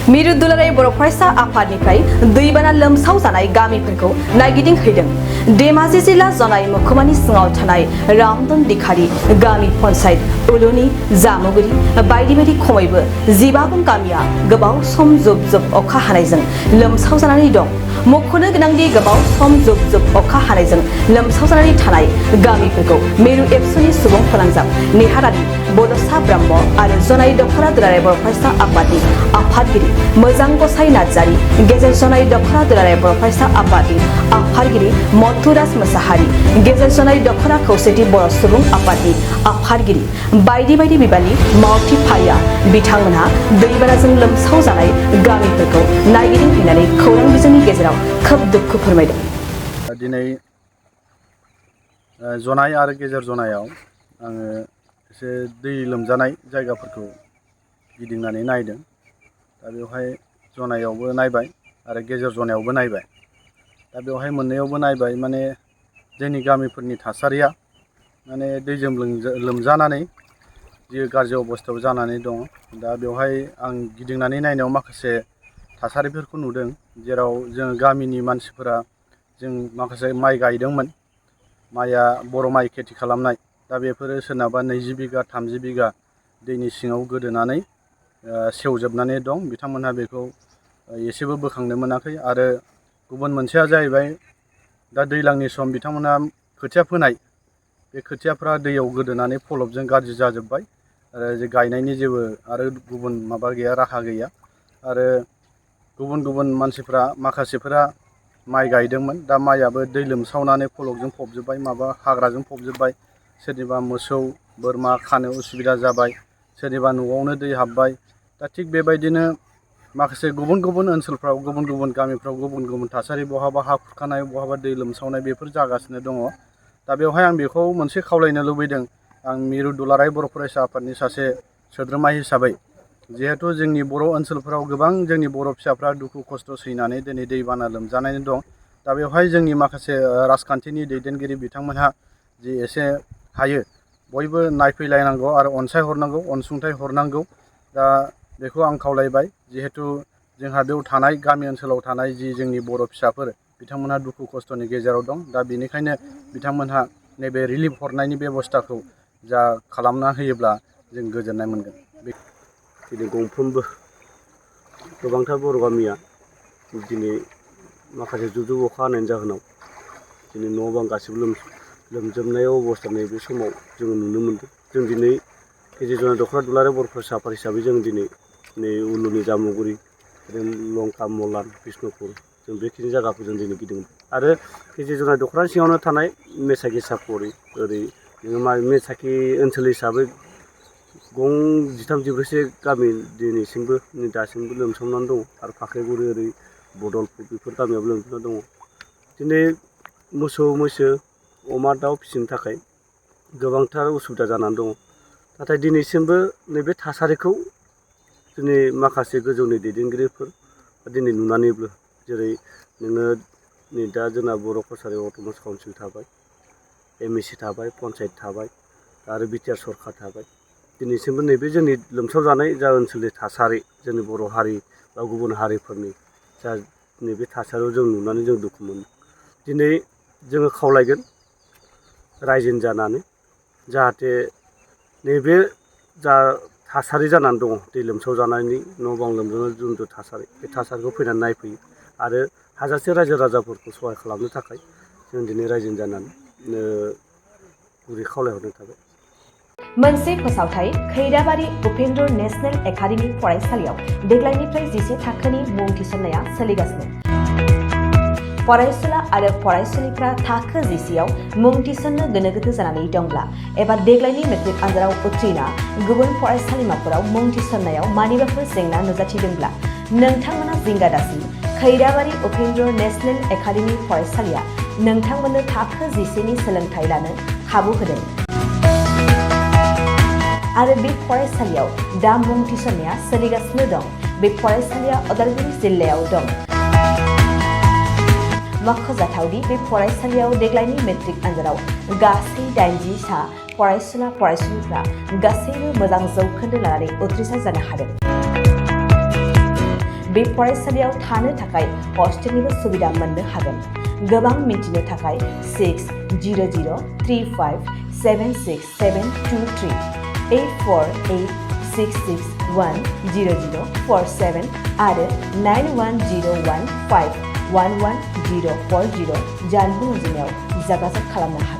मिरु दुलाराय बर' फरायसा आफादनिफ्राय दैबाना लोमसाव जानाय गामिफोरखौ नायगिदिंहैदों। धेमाजि जिल्ला जनाय महकुमानि सिङाव थानाय रामदन दिखारि गामि पन्चायत उलुनि जामुगुरि बायदि बायदि खमैबो 15 गामिया गोबाव सम जुब जुब अखा हानायजों लोमसाव जानानै दं। मख'नो गोनांदि गोबाव सम जुब जुब अखा हानायजों लोमसाव जानानै थानाय गामिफोरखौ मिरु एबसुनि सुबुं फोनांजाब नेहारारि बड'सा ब्रह्म आरो जनाय दख'रा दुलाराय बर' फरायसा आफादनि आफादगिरि मोजां गसाइ नार्जारि, गेजेर जनाय दख'रा दुलाराय बर' फरायसा आफादनि आफादगिरि मथुराज मोसाहारि, गेजेर जनाय दख'रा खौसेथि बर' सुबुं आफादनि आफादगिरि बायदि बायदि बिबाननि मावथिफारिया बिथांमोनहा दैबानाजों लोमसाव जानाय गामिफोरखौ नायगिदिंहैनानै खौरां बिजोंनि गेजेराव खोब दुखु फोरमायदों। दिनै जनाय आरो गेजेर जनायाव आङो एसे दै लोमजानाय जायगाफोरखौ गिदिंनानै नायदों। दा बेवहाय जनायावबो नायबाय आरो गेजेर जनायावबो नायबाय। दा बेवहाय मोननैयावबो नायबाय, माने जोंनि गामिफोरनि थासारिया माने दैजों लोमजानानै जि गाज्रि अबस्थायाव जानानै दङ। दा बेवहाय आं गिदिंनानै नायनायाव माखासे थासारिफोरखौ नुदों, जेराव जों गामिनि मानसिफोरा जों माखासे माइ गायदोंमोन। माइया बर' माइ खेथि खालामनाय, दा बेफोरो सोरनाबा 20 बिगा 30 बिगा दैनि सिङाव गोदोनानै सेवजोबनानै दं। बिथांमोनहा बेखौ एसेबो बोखांनो मोनाखै। आरो गुबुन मोनसेया जाहैबाय, दा दैज्लांनि सम, बिथांमोनहा खोथिया फोनाय, बे खोथियाफ्रा दैयाव गोदोनानै फलबजों गाज्रि जाजोब्बाय। आरो गायनायनि जेबो आरो गुबुन माबा गैया, राहा गैया। आरो गुबुन मानसिफ्रा माखासेफोरा माइ गायदोंमोन। दा माइयाबो दै लोमसावनानै फलकजों फबजोब्बाय, माबा हाग्राजों फबजोब्बाय। सोरनिबा मोसौ बोरमा खानो उसुबिदा जाबाय, सोरनिबा न'आवनो दै हाबबाय। दा थिग बेबायदिनो माखासे गुबुन ओनसोलफ्राव, गुबुन गामिफ्राव गुबुन थासारि, बहाबा हा खुरखानाय, बहाबा दै लोमसावनाय, बेफोर जागासिनो दङ। दा बेवहाय आं बेखौ मोनसे खावलायनो लुबैदों। आं मिरु दुलाराय बर' फरायसा आफादनि सासे सोद्रोमा हिसाबै, जिहेथु जोंनि बर' ओनसोलफोराव गोबां जोंनि बर' फिसाफ्रा दुखु खस्थ' सैनानै दिनै दैबाना लोमजानानै दं। दा बेवहाय जोंनि माखासे राजखान्थिनि दैदेनगिरि बिथांमोनहा जि एसे हायो बयबो नायफैलायनांगौ आरो अनसायहरनांगौ, अनसुंथाइ हरनांगौ। दा बेखौ आं खावलायबाय। जिहेथु जोंहा बेयाव थानाय गामि ओनसोलाव थानाय जि जोंनि बर' फिसाफोर, बिथांमोनहा दुखु खस्थ'नि गेजेराव दं। दा बेनिखायनो बिथांमोनहा नैबे रिलिफ हरनायनि बेब'स्थाखौ जा खालामना होयोब्ला जों गोजोननाय मोनगोन। दिनै गंफ्रोमबो गोबांथार बर' गामिया दिनै माखासे जुब जुब अखा हानायनि जाहोनाव दिनै न' बां गासिबो लोमजोबनाय अबस्था नैबे समाव जोङो नुनो मोनदों। जों दिनै गेजेर जनाय दख'रा दुलाराय बर' फरायसा आफाद हिसाबै जों दिनै नै उलुनि जामुगुरि, लंका, मलान, बिष्णुपुर, जों बेखिनि जायगाखौ जों दिनै गिदिंबाय। आरो गेजेर जनाय दख'रानि सिङावनो थानाय मेसाखि सापरि, ओरै मेसाखि ओनसोल हिसाबै गं 13-14सो गामि दिनैसिमबो दासिमबो लोमसावनानै दङ। आरो फाख्रिगुरि, ओरै बदलपुर, बेफोर गामियावबो लोमसावनानै दङ। दिनै मोसौ मैसो अमा दाउ फिसिनो थाखाय गोबांथार उसुबिदा जानानै दङ। नाथाय दिनैसिमबो नैबे थासारिखौ दिनै माखासे गोजौनि दैदेनगिरिफोर दिनै नुनानैबो, जेरै नोङो नै दा जोंना बर' कसारि अट'नमास काउन्सिल थाबाय, MEC थाबाय, पन्सायत थाबाय, आरो बिटिआर सरखार थाबाय। दिनैसिमबो नैबे जोंनि लोमसाव जानाय जा ओनसोलनि थासारि, जोंनि बर' हारि बा गुबुन हारिफोरनि जा नैबे थासारियाव जों नुनानै जों दुखु मोनो। दिनै जोङो खावलायगोन रायजोनि जानानै, जाहाथे नैबे जा थासारि जानानै दङ, दै लोमसाव जानायनि न' बां लोमजानाय जिथु थासारि, बे थासारिखौ फैनानै नायफैयो। आरो हाजासे रायजो राजाफोरखौ सहाय खालामनो थाखाय जों दिनै रायजोनि जानानै गुरै खावलायहरनाय थाबाय। मोनसे फोसावथाय खैराबारि उपेन्द्र नेशनेल एकाडेमि फरायसालियाव देग्लायनिफ्राय 10 थाखोनि मुं थिसननाया सोलिगासिनो। फरायसुला आरो फरायसुलिफ्रा थाखो 10आव मुं थिसननो गोनो गोथो जानानै दंब्ला एबा देग्लायनि मेट्रिक आनजादाव उथ्रिना गुबुन फरायसालिमाफोराव मुं थिसननायाव मानिबाफोर जेंना नुजाथिदोंब्ला नोंथांमोना जिंगा दासि। खैराबारि उपेन्द्र नेशनेल एकाडेमि फरायसालिया नोंथांमोननो थाखो 10नि सोलोंथाइ लानो खाबु होदों। आरो बे फरायसालियाव दा मुं थिसननाया सोलिगासिनो दं। बे फरायसालिया उदालगुरि जिल्लायाव दं। मख'जाथावदि बे फरायसालियाव देग्लायनि मेट्रिक आनजादाव गासै 80 सा फरायसुलिफ्रा गासैबो मोजां जौखोन्दो लानानै उथ्रिसार जानो हादों। बे फरायसालियाव थानो थाखाय हस्टेलनिबो सुबिदा मोननो हागोन। गोबां मिथिनो थाखाय 6003576723 8486610047 आरो 9101511040 जानबुं अनजिमायाव जगाजग खालामनो हागोन।